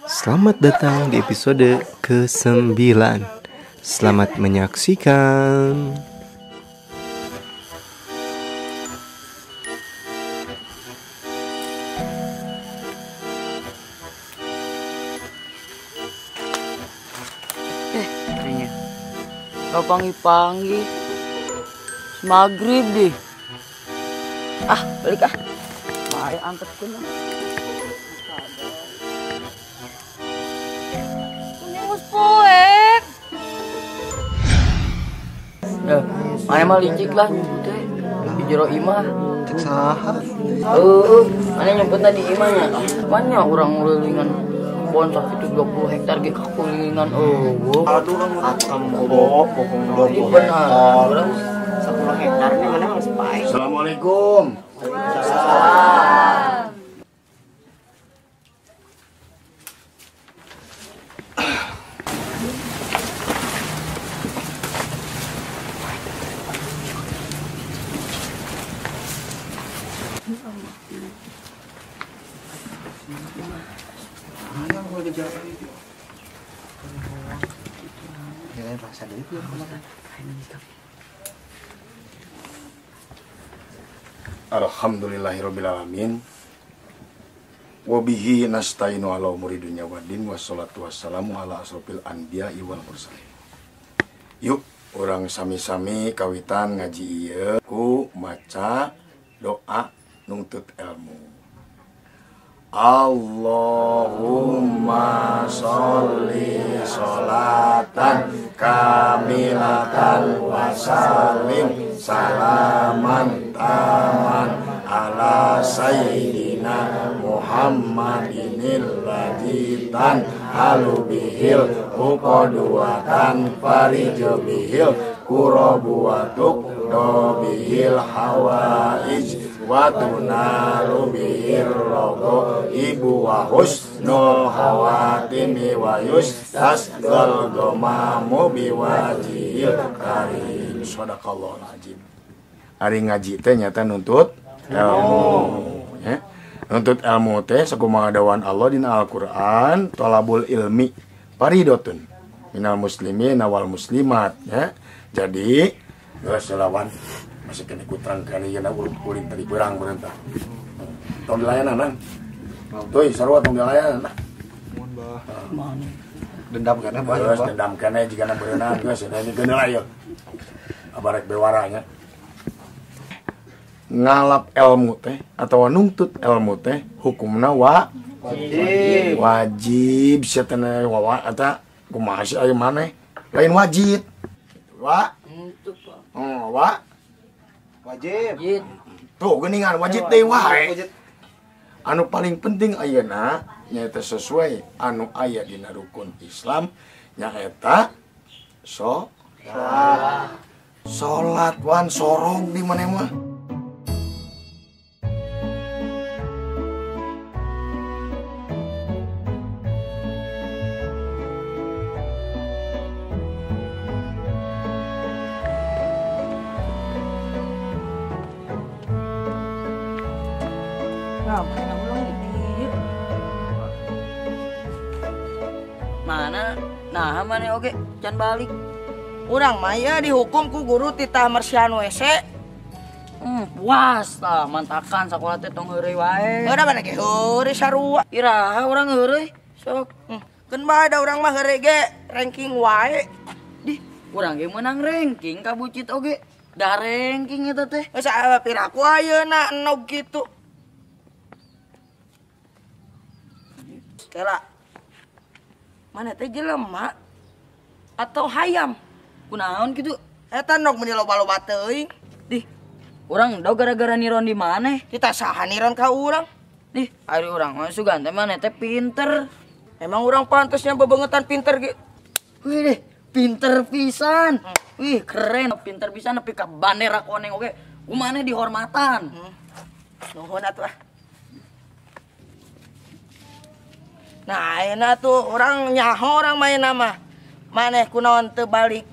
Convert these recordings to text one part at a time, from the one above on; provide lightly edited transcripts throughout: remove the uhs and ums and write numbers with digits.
Selamat datang di episode ke-9. Selamat menyaksikan. Kayaknya kau panggil-panggil maghrib deh. Ah, balik ah. Bahaya angkat kuno. Poek. Ya, mana mah licik lah nyebutnya di jero imah. Cek saha? Heeh, mana nyebutna di imahnya. Mana urang ngeulilingan kebon sakitu 20 hektar ge kakulilingan eueuh. Aduh, atam bohong 20 hektar. 10 hektar ini mana harus pae. Assalamualaikum. Waalaikumsalam. Alhamdulillahirabbil alamin. Wa bihi nasta'inu ala umuri dunya waddin wassalatu wassalamu ala asrofil anbiya'i wal mursalin. Yuk urang sami-sami kawitan ngaji ieu ku maca doa nungtut ilmu. Allahumma sholli sholatan kamilatan wa sallim salaman taman ala sayyidina Muhammadinil ladzi tanhalu bihil uqduwatan fariju bihil kurabu wa tuqdo bihil hawaij wa tunalu bihir rogo ibu wa husnul hawatimi wa yustasqal gomamu biwajihil karim. Shadaqallahul azim. Ari ngaji teh nyata nuntut ilmu, ya. Nuntut ilmu teh sakumaha dawuhan Allah dina Al-Qur'an, tolabul ilmi faridotun minal muslimin wal muslimat, ya. Jadi geus lawan masih kena kutrang kena ieu na ulit tadi perang berentah. Tong dilayanan nang. Tuh sarua tong dilayanan nah. Mohon bah. Mana? Dendam kana bah. Geus dendam kana jigana berenang geus ini geuna lah ieu. Abarek bewara nya. Ngalap ilmu teh atau nungtut ilmu teh hukumna wajib. Wajib sia teh wawa eta kumaha sih aya maneh? Lain wajib. Wa? Oh, wa? Wajib. Tuh geuningan wajib teh wae. Anu paling penting ayeuna nyaeta sesuai anu aya dina rukun Islam nyaeta salat. Salat wan sorong di maneh mah. Mana? Nah, mana oke, can balik. Urang mah ya dihukum ku guru titah mersihan WC. Puas tah, mantakan sakola teh tong heureuy wae. Heueuh mana ge heureuy sarua. Iraha urang heureuy, sok. Keun bae da urang mah heureuy ge ranking wae. Dih, urang ge meunang ranking ka bucit oge. Da ranking eta teh. Geus piraku ayeuna enog kitu. Kela. Mana teh jelema atau hayam? Kunaon kitu? Eta nog meuni loba-loba teuing. Dih, urang do gara-gara niron di maneh. Kita saha niron ka urang? Dih, ari urang mah sugan teh maneh teh pinter. Emang urang pantasnya bebengetan pinter ge. Wih deh, pinter pisan. Wih, keren, pinter pisan nepi ka bandera koneng oge. Ku maneh dihormatan. Nuhun atuh ah. Nah, ayeuna tuh orang nyaho orang main nama. Maneh kunaon teu balik.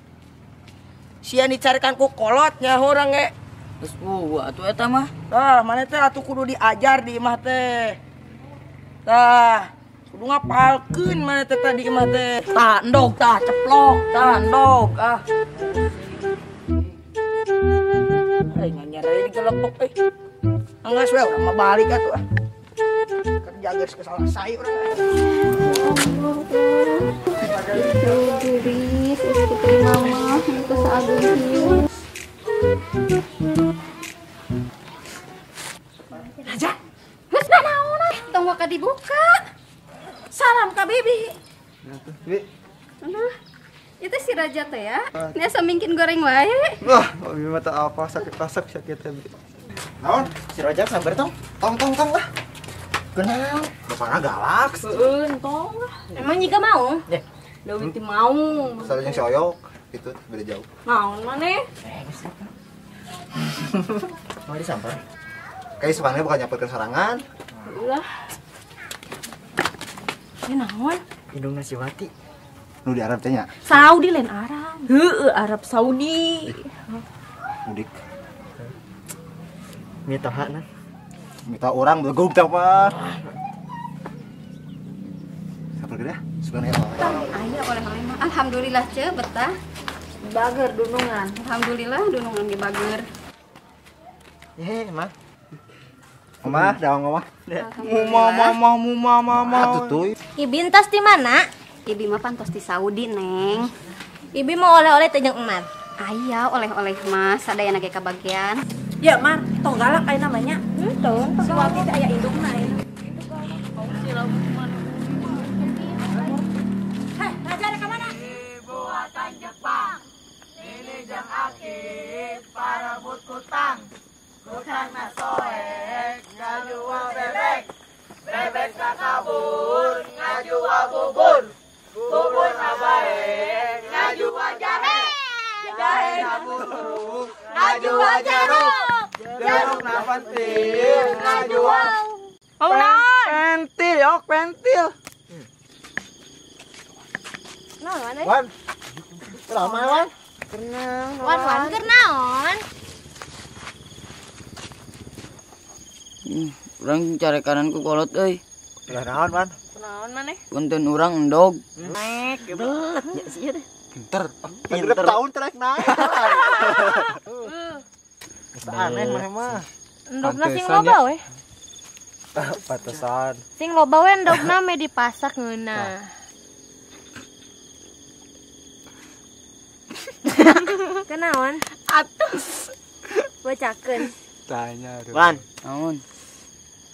Sia dicarikan ku kolot nyaho urang ge. Geus eueuh atuh eta mah. Tah, maneh teh atuh kudu diajar di imah teh. Tah, kudu ngapalkeun maneh teh tadi mah teh. Tah endog tah ceplok, tah endog ah. Aing nyari digelepok euy. Enggeus we urang mah balik atuh ah. Kerja geus keselesai urang. Turis, putri mama, itu seagung. Raja, geus naon tong waka dibuka. Salam ka bibi. Bi. Nah, itu si Raja teh ya. Ini asa mingkin goreng wae. Wah, bibi mata apa sakit pasap sakit teh. Naon? Si Raja sambar tong. Tong tong tong lah. Kenal. Bapakna galak. Heeh, tong lah. Emang jika mau? Ya. Leuwih ti mau. Soalnya yang si Oyok itu beda jauh. Naon maneh? Mau disamper? Kayak sebenarnya bukan nyamperkeun sorangan. Ulah. Ini naon? Indungna si Wati. Nu di Arab teh nya? Saudi lain Arab. Heeh, Arab Saudi. Mudik. Mitoha na. Mitoha orang belegug teh apa? Samper gede sebenarnya. Aya oleh-oleh mah. Alhamdulillah ce betah. Bager dunungan. Alhamdulillah dunungan ge bager. Eh, mah. Mama, dawang mama. Mama, mama, mama. Atuh tuh. Ibi entos di mana? Ibi mah pantos di Saudi, Neng. Ibi mau oleh-oleh teh jeung Emar. Aya oleh-oleh mah sadayana ge kabagian. Ya, Mar, tong galak aya namanya. Henteu, si Wati teh aya indungna aya. Hei, Raja ada ka mana? Buatan Jepang. Nini jeung aki parebut kutang. Kutangna soek ngajual bebek. Bebek kabur ngajual bubur. Bubur bae ngajual jahe. Jahe kabur ngajual jeruk. Jeruk na pentil ngajual. Oh, naon? Pentil, yok pentil. Naon euy? Wan. Ramai Wan. Wan wan keur naon? Urang cari kananku kolot euy. Lah naon, Wan? Naon maneh? Punten urang endog. Naik belet ya sih teh. Pinter. Pinter tahun terek naik. Aneh maneh mah. Endogna sing loba we. Pantesan. Sing loba we endogna me dipasak ngeunah. Kenaon? Atuh. Bacakeun. Tanya. Wan, naon?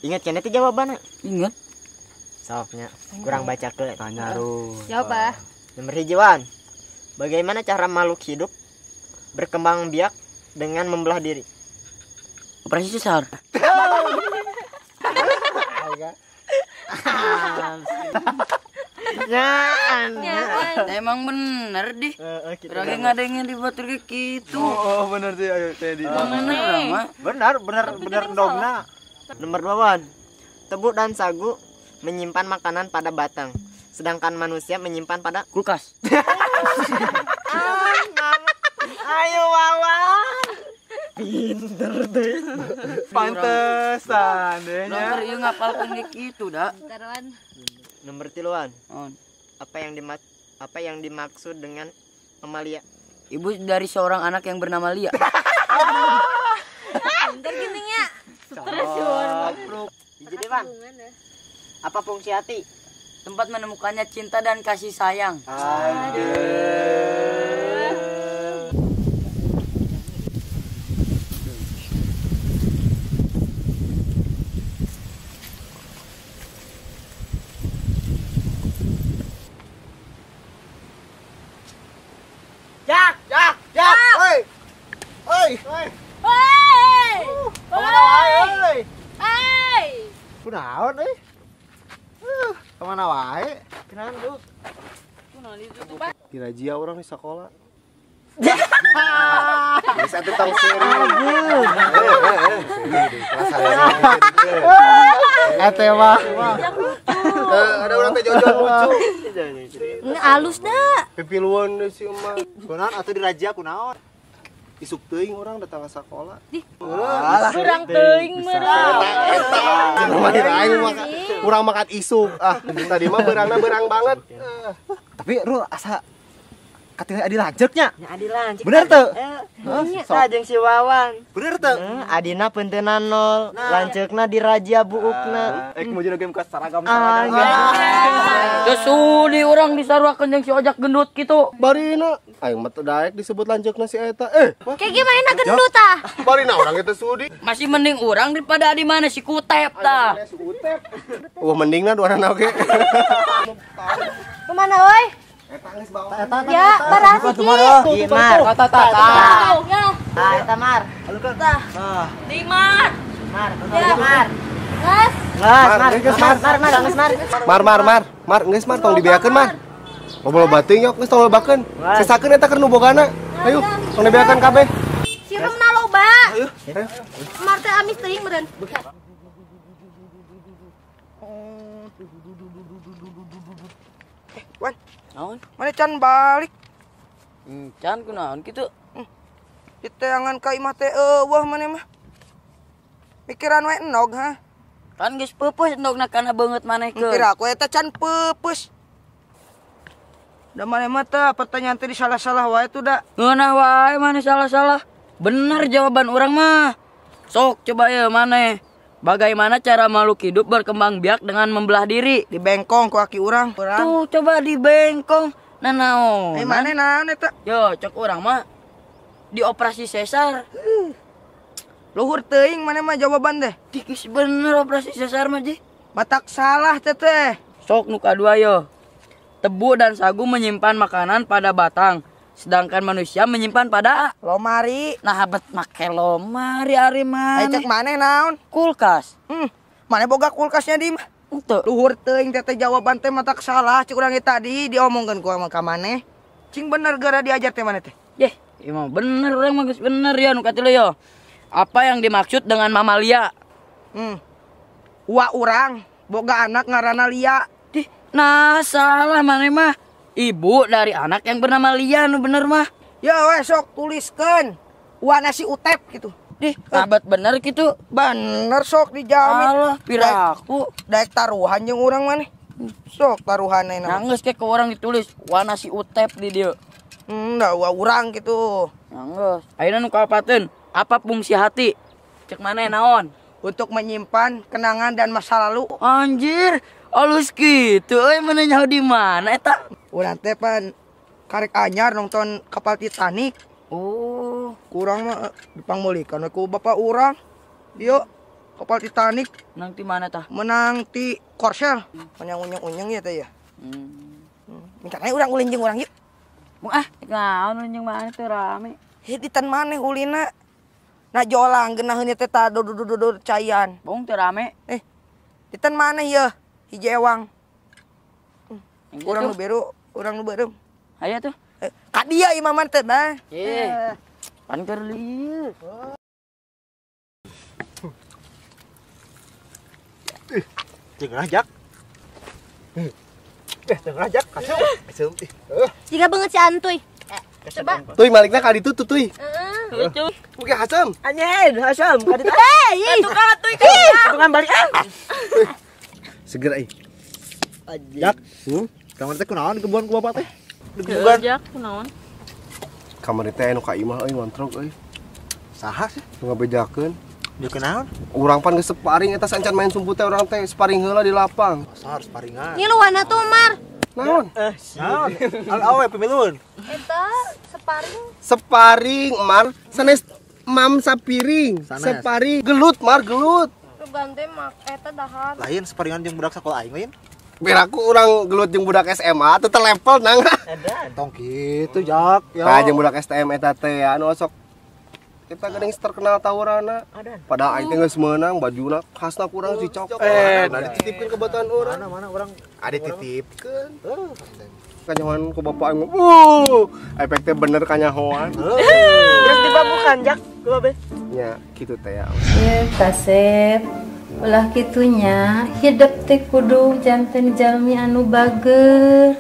Ingat keneh teh jawabanna? Ingat. Sofnya kurang bacakeun. Tanya Run. Jawab ah. Nomor 1 Wan. Bagaimana cara makhluk hidup berkembang biak dengan membelah diri? Operasi sesar. Nyaan. Emang bener dih. Lagi ngadengin di batur kayak gitu. Oh, bener sih ayo Teddy. Bener, bener, bener, bener dongna. Nomor 2 Wan. Tebu dan sagu menyimpan makanan pada batang, sedangkan manusia menyimpan pada kulkas. Ayo Wawan. Pinter deh. Pantesan deh nya. Nomor ieu ngapalkeun kayak gitu da. Nomor 3 Wan. Apa yang dimaksud dengan Amalia? Ibu dari seorang anak yang bernama Lia. Pinter gini nya. Stres Wan. Jadi Wan. Apa fungsi hati? Tempat menemukannya cinta dan kasih sayang. Aduh. Jak, jak, jak. Oi. Oi. Oi. Oi. Kemana wae, oi? Oi. Kunaon euy? Kemana wae? Kunaon, Bu? Kunaon ditutupan? Dirazia orang di sekolah. Bisa tuh tong seri. Ete mah. Ada orang teh jojo lucu. Alus dah. Pipiluan deui si emak. Kunaon atuh dirazia kunaon? Isuk teuing orang datang ke sekolah. Kurang teuing meureun. Eta. Urang makan isuk. Ah, tadi mah beurangna beurang banget. Tapi Rul asa katingali adi lanceuknya. Nya adi lanceuk. Bener teu? Heeh. Tah jeung si Wawan. Bener teu? Adina peunteuna nol, lanceukna dirajia buukna. Ek mau game ke seragam-seragam. Teu sudi urang disaruakeun jeung si Ojak gendut kitu. Barina aing mah teu daek disebut lanceukna si eta. Kayak gimana gendut tah? Barina urang teu sudi. Masih mending urang daripada adi mana si Kutep tah. Si Kutep. Wah mendingna duanana oge. Kemana euy? Eta ya, barang sih. Mar. Tah. Ah, eta Mar. Tah. Di Mar. Mar, Mar. Geus. Mar, Mar, Mar, Mar, geus Mar. Mar, Mar, Mar. Mar, geus Mar tong dibeakeun Mar. Loba-loba teuing yok geus tong lobakeun. Sesakeun eta keur nu bogana. Ayo, tong dibeakeun kabeh. Sirumna loba. Ayo. Mar teh amis teuing meureun. Wan. Naon? Mana can balik? Can kunaon kitu? Diteangan ka imah teh eueuh maneh mah. Mikiran we endog ha. Kan geus peupeus endogna kana beungeut maneh keun. Kira aku eta can peupeus. Da maneh mah teh pertanyaan teh disalah-salah wae tuh da. Ngeunah wae maneh salah-salah. Bener jawaban urang mah. Sok coba ya maneh. Bagaimana cara makhluk hidup berkembang biak dengan membelah diri? Dibengkong ku aki urang. Tuh coba dibengkong. Nah naon? Maneh naon eta? Yo, cek urang mah dioperasi sesar. Luhur teuing maneh mah jawaban teh. Tikis bener operasi sesar mah, Ji. Matak salah teteh. Sok nu kadua yo. Tebu dan sagu menyimpan makanan pada batang, sedangkan manusia menyimpan pada lomari. Nah, bet make lomari ari maneh. Ai cek maneh naon? Kulkas. Maneh boga kulkasnya di mah. Henteu. Luhur teuing teteh jawaban teh matak salah cek urang tadi diomongkeun ku ka maneh. Cing bener gara diajar teh maneh teh. Yeh, ieu mah bener urang mah geus bener ya nu katilu yo. Apa yang dimaksud dengan mamalia? Wa urang boga anak ngaranna Lia. Dih, nah salah maneh mah. Ibu dari anak yang bernama Lia nu bener mah. Ya weh sok tuliskeun. Wa nasi Utep gitu. Dih, abad bener gitu. Bener sok dijamin. Alah, piraku. Daek taruhan jeung urang maneh. Sok taruhan ayeuna. Nangis ke urang ditulis wa nasi Utep di dieu. Da wa urang gitu. Nangis. Ayeuna nu kaopateun, apa fungsi hati? Cek maneh naon? Untuk menyimpan kenangan dan masa lalu. Anjir, alus kitu euy maneh nyaho di mana eta? Urang teh pan karek anyar nonton kapal Titanic. Oh, kurang mah dipangmeulikan we ku bapak urang. Dieu kapal Titanic. Menang ti mana tah? Menang ti Korsel. Menang unyeng-unyeng ya teh ya. Minta naik urang ulin jeung urang yuk. Mung ah, naon ulin jeung maneh teh rame. Heuh ditan maneh ulina. Nah jolang geunaheun teh ta dudur cayan. Bong teh rame. Ditan maneh yeuh hiji ewang. Urang nu biru, urang nu beureum. Aya tuh. Ka dia imaman teh mah. Pan keur lieu. Jeung rajak. Jeung rajak kacau. Kacau. Jiga banget si Antuy. Coba. Tuy malikna ka ditu tuh tuy. Lucu. Oke hasem. Anjir, hasem ka ditu. Hei, tukang tuy ka. Tukang balik ah. Seger euy. Jak. Kamar teh kunaon kebun ku bapak teh? Degebugan. Jak kunaon? Kamar teh anu ka imah euy ngontrog euy. Saha sih? Nu ngabejakeun. Bejakeun naon? Urang pan geus sparing eta sancan main sumput teh urang teh sparing heula di lapang. Masa harus sparingan. Ngiluanna tuh Mar. Naon? Naon? Al awe pemiluan. Eta sparing. Sparing Mar, sanes mam sapiring. Sanes. Sparing gelut Mar gelut. Ganti mak eta dahar. Lain sparingan jeung budak sakola aing lain. Biar aku orang gelut jeung budak SMA teu level nang. Tong kitu Jak. Ya. Tah jeung budak STM eta teh anu sok kita geuning terkenal tawurana. Padahal aing teh geus meunang bajuna khasna kurang dicokot. Nah dititipkeun ke batuan urang. Mana mana urang dititipkeun. Kanyahoan ku bapak aing. Efek teh bener kanyahoan. Terus dibabukan Jak ku babe. Nya kitu teh ya. Kasep. Ulah kitunya hidup teh kudu janten jalmi anu bager,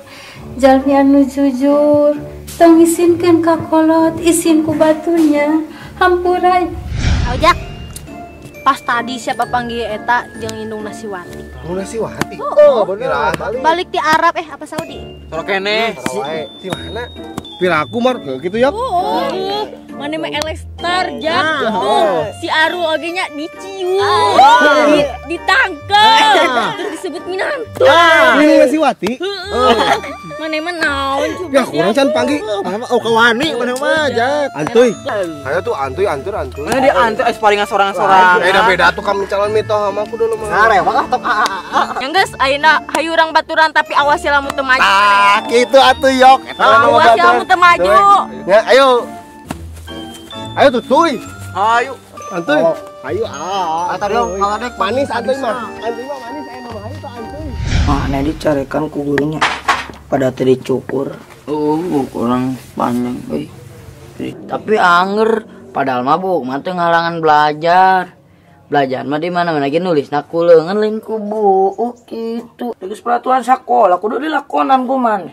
jalmi anu jujur. Tong isinkeun ka kolot, isin ku batunya. Hampura. Ojak. Pas tadi siapa panggil eta jeung indungna si Wati. Indungna si Wati? Oh, bener. Balik di Arab apa Saudi? Soro keneh. Si mana? Piraku mar gitu ya. Oh, mana mah Elestar jak. Si Aru oge nya dicium. Ditangkep. Terus disebut minantu. Ini si Wati. Mana mah naon coba. Ya kurang can panggil. Oh kawani mana mah jak. Antuy. Ayo tuh antuy antur antuy. Mana dia antuy sparingan sorang-sorang. Beda tuh kami calon mitoh sama aku dulu mah. Ngarewak ah tok a. Yang geus ayeuna hayu urang baturan tapi awas ya lamun teu maju. Tah kitu atuh yok. Awas ya lamun teu maju. Ya ayo. Ayo tuh tuy. Ayo. Antuy. Ayo ah. Tadi kalau dek manis antuy mah. Antuy mah manis aya mah ayo tuh antuy. Ah, nah dicarekan ku gurunya. Pada tadi dicukur. Oh, kurang panjang euy. Tapi anger padahal mah bu, mah teu ngalangan belajar. Belajar mah di mana-mana ge nulis na ku leungeun lain ku buuk kitu. Geus peraturan sakola kudu dilakonan ku maneh.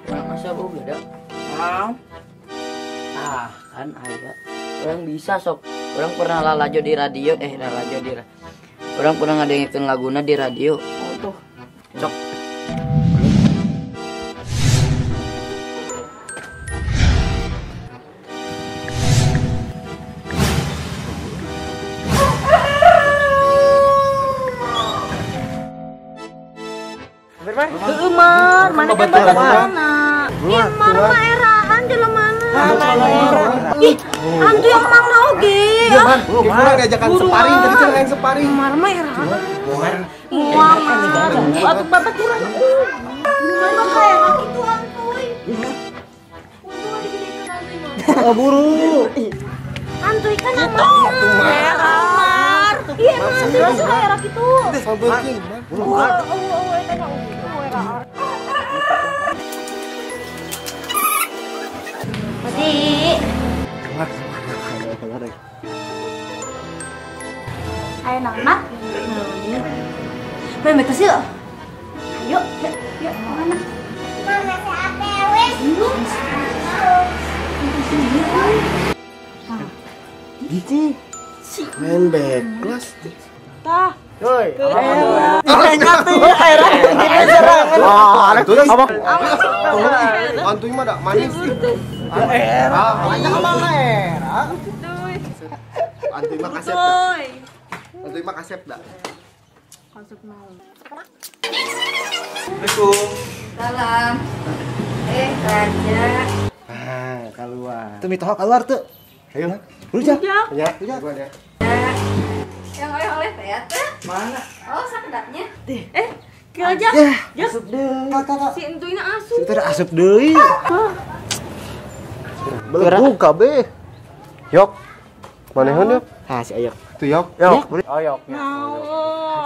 Masa bu beda? Ah, kan aya. Orang bisa sok. Orang pernah lalajo di radio, orang pernah ngadengekeun laguna di radio. Oh tuh. Sok. Heeh, Mar, mana kan baturanna? Ih, Mar mah eraan jelemana. Ih, antu yang mana oge? Iya, Mar. Kurang diajakan separing tadi cenah yang separing. Mar mah eraan. Moal, Mar. Atuh babaturan. Mar mah kayak kitu antuy. Untung digedekeun antuy mah. Oh, buru. Antuy kan namanya. Mar. Iya, emang antuy mah suka era kitu. Sampeurkeun, Mar. Oh, eta mah eraan. Mati. Keluar. Ayo nak. Main bekas yuk. Ayo, yuk, mana? Mana si Apewes? Gitu. Main backlas. Tah. Woi. Antuy mah dak manis. Era. Antuy mah kasep dak. Antuy mah kasep dak. Kasep naon? Assalamualaikum. Salam. Raja. Ah, keluar. Tuh mitoha keluar tuh. Ayo. Rujak. Ya, rujak. Yang oleh-oleh teh ya teh. Mana? Oh, sakedapnya. Kira jak. Ya, asup deui. Si entuina asup. Si teh asup deui. Belegug kabeh. Yok. Manehun yok? Ha, si Ayok. Tuh yok. Yok. Oyok.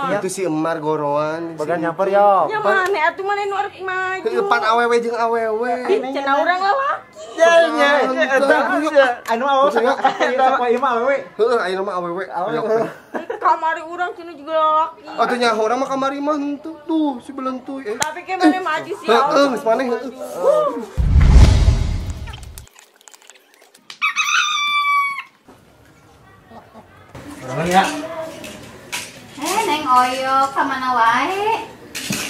Itu si Emar goroan. Bagan nyamper yok. Ya maneh atuh maneh nu arek maju. Pan awewe jeung awewe. Cenah urang lalaki. Ya nya eta anu awewe sapoe ieu mah awewe. Heeh, ayeuna mah awewe. Kamari urang cenah juga lalaki. Atuh nya urang mah kamari mah henteu tuh si belentuy. Tapi ke maneh maju sih. Heeh, geus maneh heeh. Ya. Neng Oyok ka mana wae?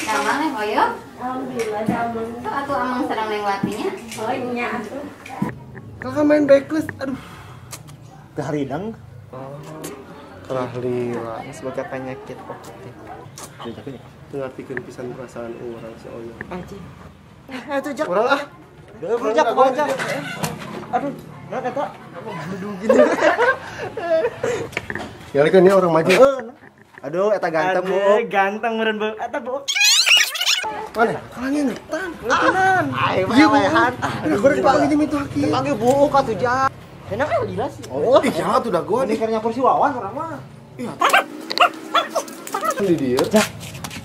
Damang Neng Oyok? Alhamdulillah damang. Tuh atuh amang sareng Neng Watinya. Oh nya atuh. Kakak main backlist, aduh. Teu haridang. Oh. Kerah lila. Semoga penyakit pokok teh. Teu ngartikeun pisan perasaan urang si Oyok. Anjing. Atuh jak. Urang ah. Deui jak, jak. Aduh, naon eta? Aduh gitu. Nyalikeun nya orang maju. Aduh, eta ganteng bu. Ganteng meureun bu. Eta bu. Mana? Kalangnya ngetan. Ngetan. Ayo mah. Aku rek panggil jeung itu haki. Panggil buuk atuh ja. Enak kan gila sih. Oh, iya atuh dagoan. Ini keur nyampur si Wawan urang mah. Iya. Di dieu.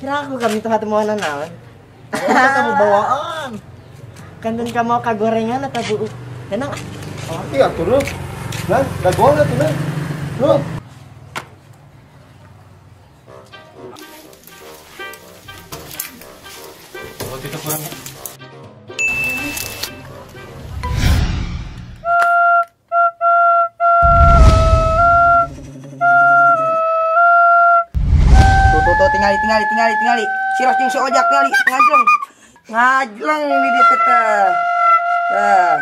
Kira aku kami tuh hati mau naon. Kamu bawaan. Kantun kamu kagorengan atau buuk. Enak. Iya atuh lu. Nah, dagoan atuh nah. Lu. Kita kurang ya. Tingali tingali tingali tingali. Si Ros jeung si Ojak tingali ngajleng. Ngajleng di dieu teh tah. Tah.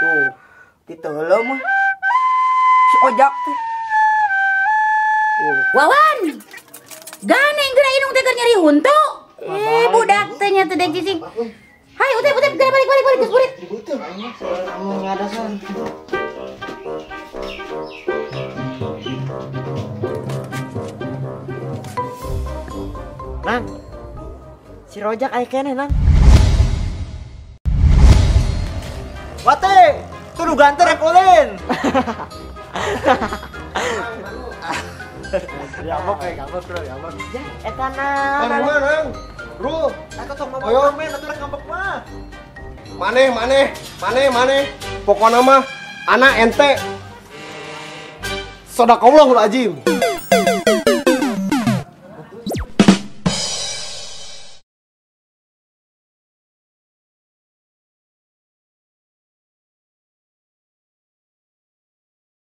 Tuh, diteuleum mah. Si Ojak teh. Tuh. Wawan. Ganeng geura indung teh keur nyeri huntu. Eh, budak teh nya teh dek cicing. Hai, utep utep geura balik balik balik geus burit. Nang. Si Rojak aya keneh, Nang. Wate, tuh nu ganteng rek ulin. Ngambek we, ngambek bro, ngambek. Ya, eta na. Maneh mah, Nang. Rul, Eta tong ngomong Ayo. komen atuh rek ngambek mah. Maneh, maneh, maneh, maneh. Pokona mah anak ente. Sadaqallahul azim.